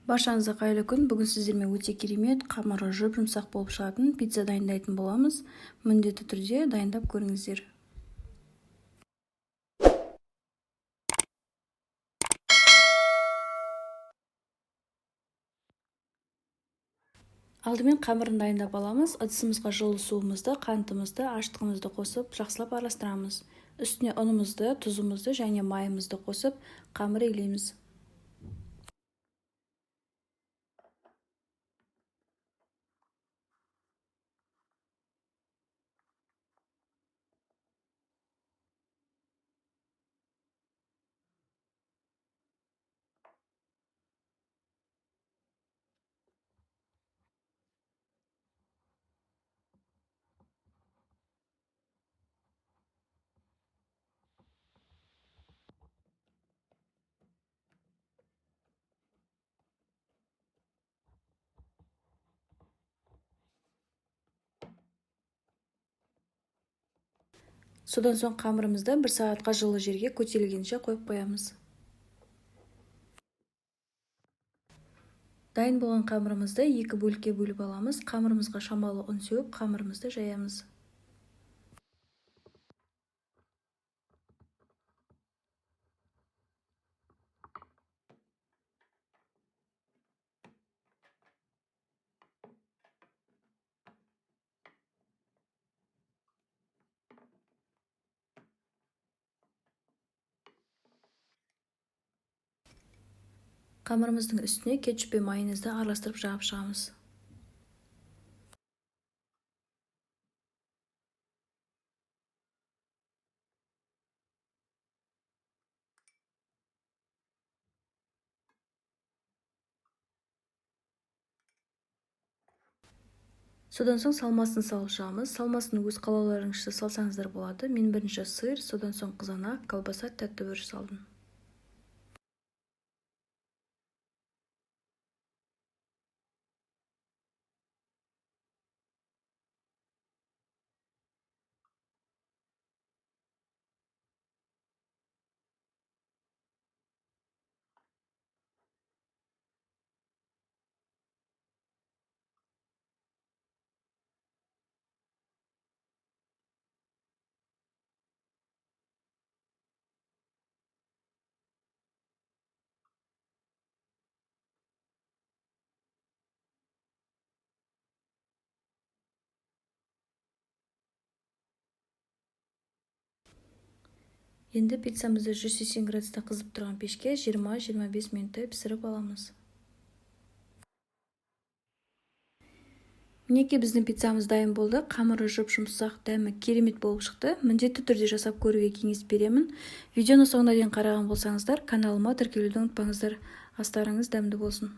Баршаңызға қайырлы күн. Бүгін сіздермен өте керемет, қамыры жұп-жұмсақ болып шығатын пицца дайындайтын боламыз. Міндетті түрде дайындап көріңіздер. Алдымен қамырын дайындап аламыз. Ыдысымызға жылы суымызды, қантымызды, ашытқымызды қосып, жақсылап араластырамыз. Үстіне ұнымызды, тұзымызды және майымызды қосып, қамыр илейміз. Содан соң қамырымызды бір сағатқа жылы жерге көтерілгенше қойып қоямыз. Дайын болған қамырымызды екі бөлікке бөліп аламыз. Қамырымызға шамалы ұн сеуіп, қамырымызды жаямыз. Қамырымыздың үстіне кетчуп пен майонезді араластырып жағып шығамыз. Содан соң салмасын салып шығамыз. Салмасын өз қалауларыңызша салсаңыздар болады. Мен бірінші сыр, содан соң қызанақ, колбаса, тәтті бұрыш салдым. Енді пиццамызды 180 градуста қызып тұрған пешке 20-25 минуттай пісіріп аламыз. Мінекей, біздің пиццамыз дайын болды. Қамыры жұп-жұмсақ, дәмі керемет болып шықты. Міндетті түрде жасап көруге кеңес беремін. Видеоны соңына дейін қараған болсаңыздар, каналыма тіркелуді ұмытпаңыздар. Астарыңыз дәмді болсын.